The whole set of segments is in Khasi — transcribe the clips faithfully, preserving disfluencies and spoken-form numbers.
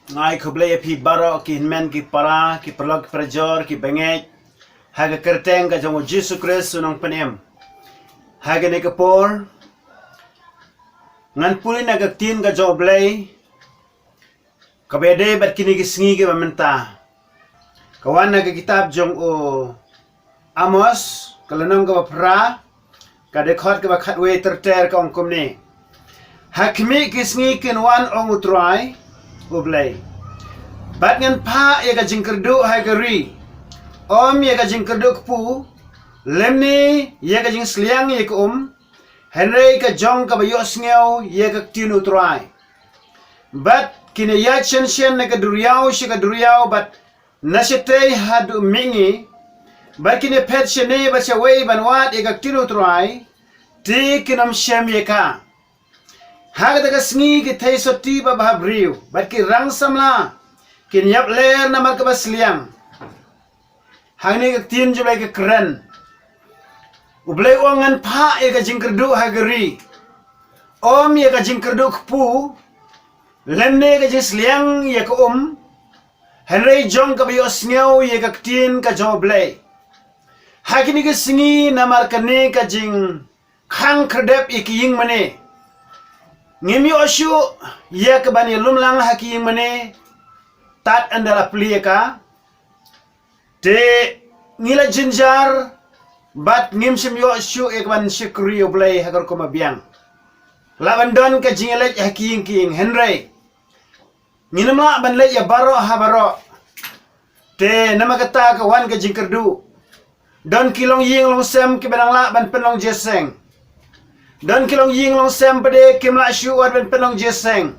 Nga ai khublei ïa phi baroh ki hynmen ki para, ki paralok ki parajor, ki bangeit, ha ka kyrteng ka jong u Jisu Khrist u nongpynim. Ha kane ka por ngan pule na ka ktien ka jong u Blei kaba ïadei bad kine ki sngi kiba mynta. Ka wan na ka kitab jong u Amos, ka lynnong kaba phra, ka dkhot kaba khatwei ter ter, ka ong kumne: Ha khmih ki sngi kin wan, ong u Trai u Blei, bad ngan phah ïa ka jingkyrduh ha ka ri, ym ïa ka jingkyrduh kpu, lymne ïa ka jingsliang ïa ka um, hynrei ka jong kaba ïohsngew ïa ka ktien u Trai. Bad kin ïaid shen shen na ka duriaw sha ka duriaw, bad na shatei haduh mihngi, bad kin ïaphet shane bad shawei ban wad ïa ka ktien u Trai, te kin ym shem ïa ka. Ha kata ka sngi ki theisotti babhabriew bad ki rang samla kin ïap ler namar kaba sliang. Hangne ka ktien jong u Blei ka kren. U Blei u ong, ngan phah ïa ka jingkyrduh ha ka ri, ym ïa ka jingkyrduh kpu, lymne ka jingsliang ïa ka um, hynrei jong kaba ïohsngew ïa ka ktien ka jong u Blei. Ha kine ki sngi, namar kane ka jingkhang khyrdep ïa ki ïingmane, ngim ïoh shuh ïa ka ban ïalum lang ha ki ïingmane, tad ynda la plie ïa ka. Te ngi la jynjar bad ngim shym ïoh shuh ïa ka ban shakri ïa u Blei ha ka rukom ba biang. Lah ban don ka jingïaleit ha ki ïing ki ïing, hynrei ngin ym lah ban leit ïa baroh ha baroh. Te namar kata ka wan ka jingkyrduh. Don ki longïing longsem kiba dang lah ban pynlong jingïaseng. Don ki longïing longsem pat de kim lah shuh wat ban pynlong jingïaseng.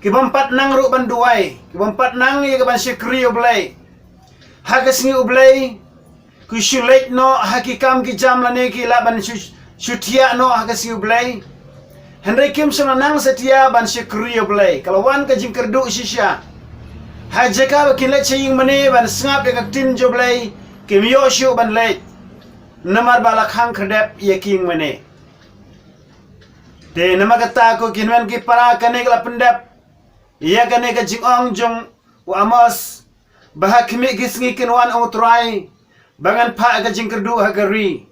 Ki bym pat nang ruh ban duwai, ki bym pat nang ïa ka ban shakri ïa u Blei ha ka sngi u Blei. Ki shu leit noh ha ki kam ki jam lane ki lah ban shu, shu thiah noh ha ka sngi u Blei. Hynrei kim shym la nang satia ban shakri ïa u Blei. Ka la wan ka jingkyrduh shisha. Ha jaka ba kin leit sha ïingmane ban sngap ïa ka ktien jong u Blei, kim ïoh shuh ban leit, namar ba la khang khyrdep ïa ki ïingmane. Te namar kata ko ki hynmen ki para, kane ka la pyndep ïa kane ka jingong jong u Amos, ba ha khmih ki sngi kin wan, ong u Trai, ba ngan phah ïa ka jingkyrduh ha ka ri,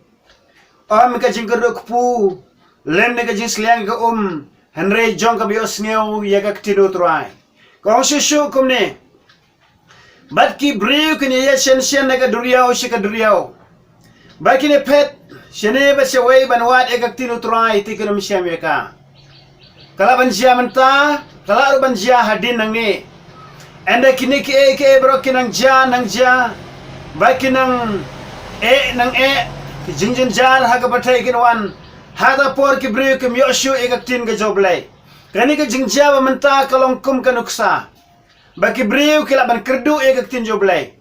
ym ïa ka jingkyrduh kpu, lymne ka jingsliang ïa ka um, hynrei jong kaba ïohsngew ïa ka ktien u Trai. Ka ong shuh shuh kumne: Bad ki briew kin ïaid shen shen na ka duriaw sha ka duriaw, bad kin ïaphet shane bad shawei ban wad ïa ka ktien u Trai, te kin ym shem ïa ka. Ka lah ban jia mynta, ka lah ruh ban jia hadien nangne. Ynda kine kiei kiei baroh ki nang jia, nang jia, bad ki nang eh, nang eh, ki jingjynjar ha ka pyrthei kin wan, ha kata ka por ki briew kim ïoh shuh ïa ka ktien ka jong u Blei. Kane ka jingjia ba mynta ka long kum ka nuksa. Ba ki briew ki lah ban kyrduh ïa ka ktien jong u Blei.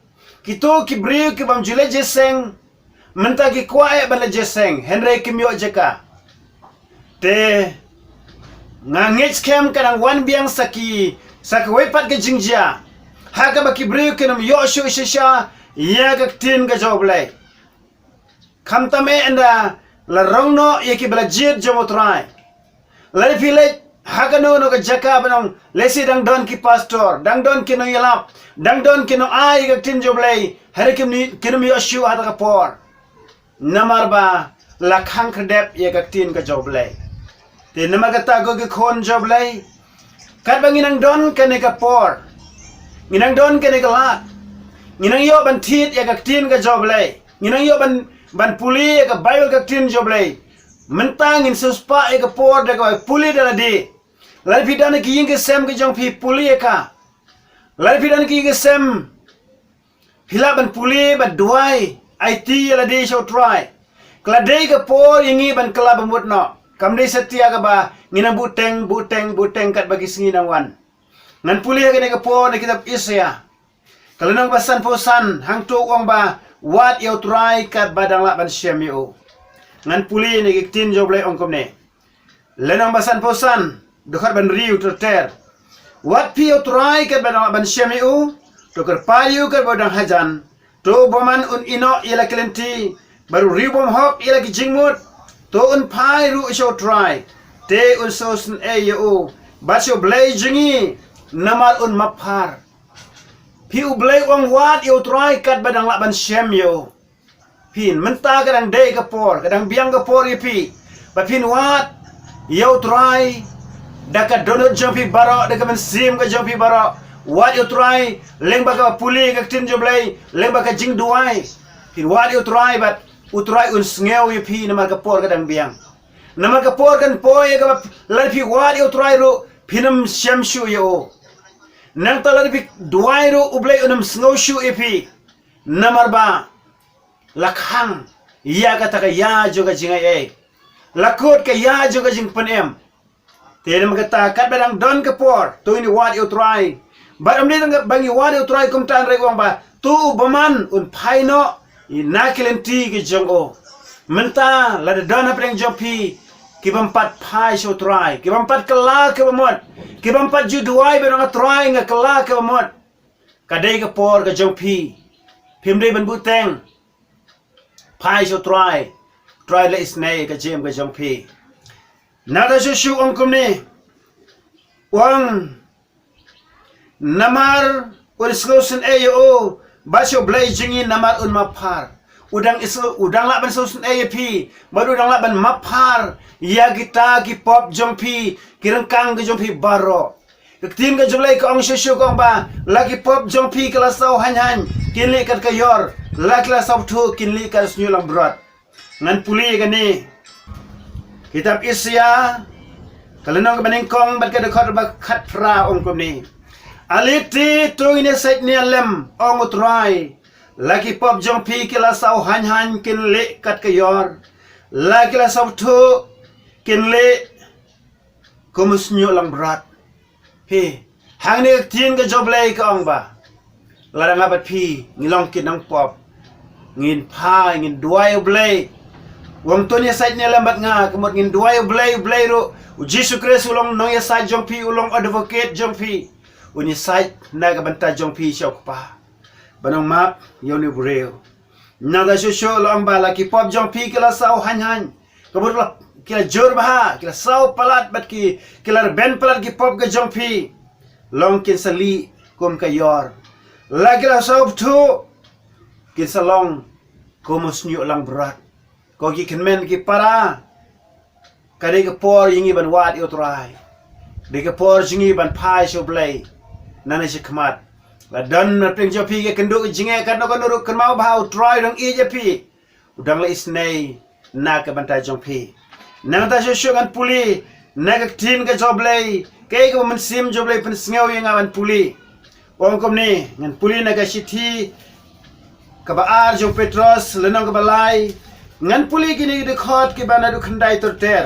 Kito ki briew ki bym ju leit jingïaseng, mynta ki kwah eh ban leit jingïaseng, hynrei kim ïoh jaka. Te nga ngeit skhem ka dang wan biang sa ki, sa kawei pat ka jingjia, ha kaba ki briew kin ym ïoh shuh shisha ïa ka ktien ka jong u Blei. Khamtam eh ynda la rong noh ïa kiba la jied jong u Trai. Lada phi leit ha kano kano ka jaka ba nong, lehse dang don ki pastor, dang don ki nongïalap, dang don ki nongai ïa ka ktien jong u Blei, hynrei kim ni, kin ym ïoh shuh ha kata ka por. Namar ba la khang khyrdep ïa ka ktien ka jong u Blei. Te namar kata ko ki khun jong u Blei, katba ngi nang don kane ka por, ngi nang don kane ka lad, ngi nang ïoh ban thied ïa ka ktien ka jong u Blei, ngi nang ïoh ban, ban pule ïa ka Baibl, ka ktien jong u Blei. Mynta ngin siewspah ïa ka por da kaba pule da lade. Lada phi don ha ki ïing ki sem ki jong phi, pule ïa ka. Lada phi don ha ki ïing ki sem, phi lah ban pule bad duwai, aiti ïa lade sha u Trai. Ka la dei ka por ïa ngi ban kylla bamut noh. Kam dei satia kaba ngi nang buhteng, buhteng, buhteng katba ki sngi nang wan. Ngan pule ha kane ka por na kitab Isaïah, ka lynnong ba sanphew san, hangto u ong ba wat ïa u Trai katba dang lah ban shem ïa u. Ngan pule na ki ktien jong u Blei, ong kumne. Lynnong ba sanphew san, dkhot ba hynriew ter ter. Wat phi ïa u Trai katba dang lah ban shem ïa u, to kyrpad ïa u katba u dang hajan. To bymman un ïeh noh ïa la ki lynti, bad u riewbymhok ïa la ki jingmut. To un phai ruh sha u Trai, te un sngewsynei ïa u, bad sha u Blei jong ngi, namar un map phar. Phi, U Blei u ong wad ïa U Trai katba dang lah ban shem ïa u. Phi, mynta ka dang dei ka por, ka dang biang ka por ïa phi ba phin wad ïa U Trai da ka dohnud jong phi baroh, da ka mynsiem ka jong phi baroh. Wad ïa U Trai lyngba ka pule ka ktien jong U Blei, lyngba ka jingduwai. Phin wad ïa U Trai bad U Trai un sngew ïa phi namar ka por ka dang biang. Namar ka por kan poi ïa kaba lada phi wad ïa U Trai ruh phin ym shem shuh ïa u. Nangta lada phi duwai ruh U Blei un ym sngew shuh ïa phi. Namar ba la khang ïa kata ka ïa jong ka jingaiei, la kut ka ïa jong ka jingpynim. Te namar kata katba dang don ka por to ngin wad ïa U Trai. Bad ym dei tang ba ngi wad ïa U Trai kumta, hynrei u ong ba to u bymman un phai noh na ki lynti ki jong u. Mynta lada don hapdeng jong phi ki bym pat phai sha U Trai, ki bym pat kylla kaba mut, ki bym pat ju duwai ba ong, A Trai, nga kylla kaba mut, ka dei ka por ka jong phi. Phim dei ban bteng. Phai sha U Trai, U Trai u la isynei ïa ka jingim ka jong phi. Nangta shuh shuh u ong kumne, u ong namar un sngewsynei ïa u, bad sha U Blei jong ngi namar un map phar. U dang isngew, u dang lah ban sngewsynei ïa phi bad u dang lah ban map phar ïa kita ki pop jong phi, ki ryngkang ki jong phi baroh. Ka ktien ka jong U Blei ka ong shuh shuh, ka ong ba la ki pop jong phi ki la saw haiñ haiñ kin lieh kat ka ïor, la ki la saw bthuh kin lieh kat sniewlang brot. Ngan pule kane, kitab Isaïah, ka lynnong kaba nyngkong bad ka dkhot ba khatphra, ong kumne, A leit te to ngin ïasaid ne ïalem, ong U Trai, la ki pop jong phi ki la saw haiñ haiñ kin lieh kat ka ïor, la ki la saw bthuh kin lieh kum u sniewlang brot. Phi, hangne ka ktien ka jong U Blei ka ong ba lada nga bad phi ngi long ki nongpop, ngin phai, ngin duwai U Blei. U ong to ngin ïasaid ne ïalem bad nga, ka mut ngin duwai U Blei, U Blei ruh, U Jisu Khrist u long nongïasaid jong phi, u long advocate jong phi. Un ïasaid na ka bynta jong phi sha U Kpa ban ong map ïa une u briew. Nangta shuh shuh la ong ba la ki pop jong phi ki la saw haiñ haiñ. Ka mut la, ki la jur bha, ki la saw palat bad ki, ki la rben palat ki pop ka jong phi. Long kin sa lieh kum ka ïor. La ki la saw bthuh, kin sa long kum u sniewlang brot. Ko ki kynmen ki para, ka dei ka por ïa ngi ban wad ïa U Trai. Dei ka por jong ngi ban phai sha U Blei nangne shakhmat. La don na pdeng jong phi ka kynduh ka jingeh katno katno ruh, kynmaw bha U Trai u dang ïeit ïa phi. U dang la isynei na ka bynta jong phi. Nangta shuh shuh ngan pule na ka ktien ka jong U Blei, kaei kaba u Mynsiem jong U Blei u pynsngew ïa nga ban pule. U ong kumne, ngan pule na ka shithi kaba ar jong u Petros, lynnong kaba lai. Ngan pule kine ki dkhot kiba naduh khyndai ter ter.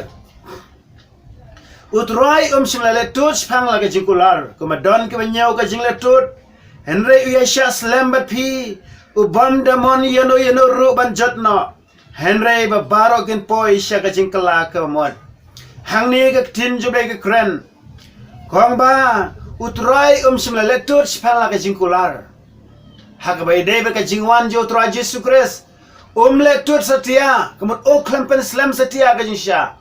U Trai um shym la leh tud shaphang la ka jingkular, kumba don kiba ñiew ka jingleh tud. Hynrei u ïaishah slem bad phi, u bym da mon ïano ïano ruh ban jot noh. Hynrei ba baroh kin poi sha ka jingkylla kaba mut. Hangne ka ktien jong U Blei ka kren, ka ong ba U Trai um shym la leh tud shaphang la ka jingkular. Ha kaba ïadei bad ka jingwan jong U Trai Jisu Khrist, um leh tud satia, ka mut u khlem pynslem satia ka jingshah.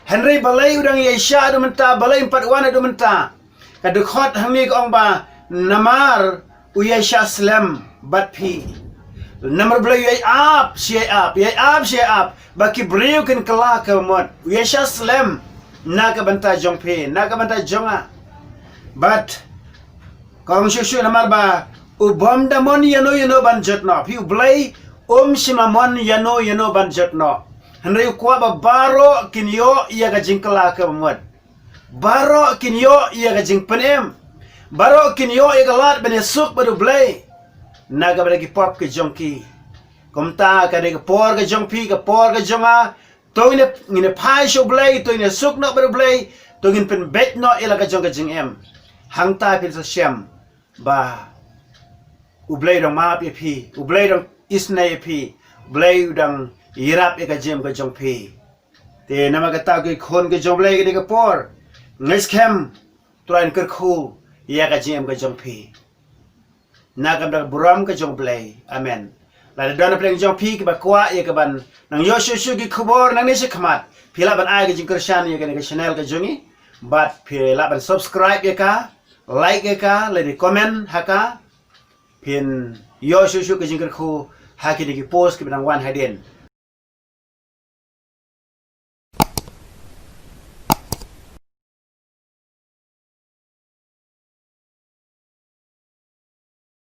Hynrei balei u dang ïaishah haduh mynta, balei um pat wan haduh mynta? Ka dkhot hangne ka ong ba namar u ïaishah slem bad phi. Namar U Blei u ïai ap shi ïai ap, ïai ap shi ïai ap ba ki briew kin kylla kaba mut. U ïaishah slem na ka bynta jong phi, na ka bynta jong nga. Bad ka ong shuh shuh namar ba u bym da mon ïano ïano ban jot noh. Phi, U Blei um shym la mon ïano ïano ban jot noh. Hynrei u kwah ba baroh kin ïoh ïa ka jingkylla kaba mut. Baroh kin ïoh ïa ka jingpynim. Baroh kin ïoh ïa ka lad ban ïasuk bad U Blei na ka bynta ki pop ki jong ki. Kumta ka dei ka por ka jong phi, ka por ka jong nga. To ngin ïa, ngin ïa phai sha U Blei, to ngin ïasuk noh bad U Blei, to ngin pynbeit noh ïa la ka jong ka jingim. Hangta phin sa shem ba U Blei u dang map ïa phi, U Blei u dang isynei ïa phi, U Blei u dang ïarap ïa ka jingim ka jong phi. Te namar kata ko ki khun ka jong U Blei, ka dei ka por, ngeit skhem, U Trai un kyrkhu ïa ka jingim ka jong phi. Na ka bynta ka burom ka jong U Blei. Amen. Lada don na pdeng jong phi kiba kwah ïa ka ban nang ïoh shuh shuh ki khubor nangne shakhmat, phi lah ban ai ka jingkyrshan ïa kane ka channel ka jong ngi. Bad phi lah ban subscribe ïa ka. like ïa ka lane comment ha ka, phin ïoh shuh shuh ka jingkyrkhu ha kine ki post kiba dang wan hadien.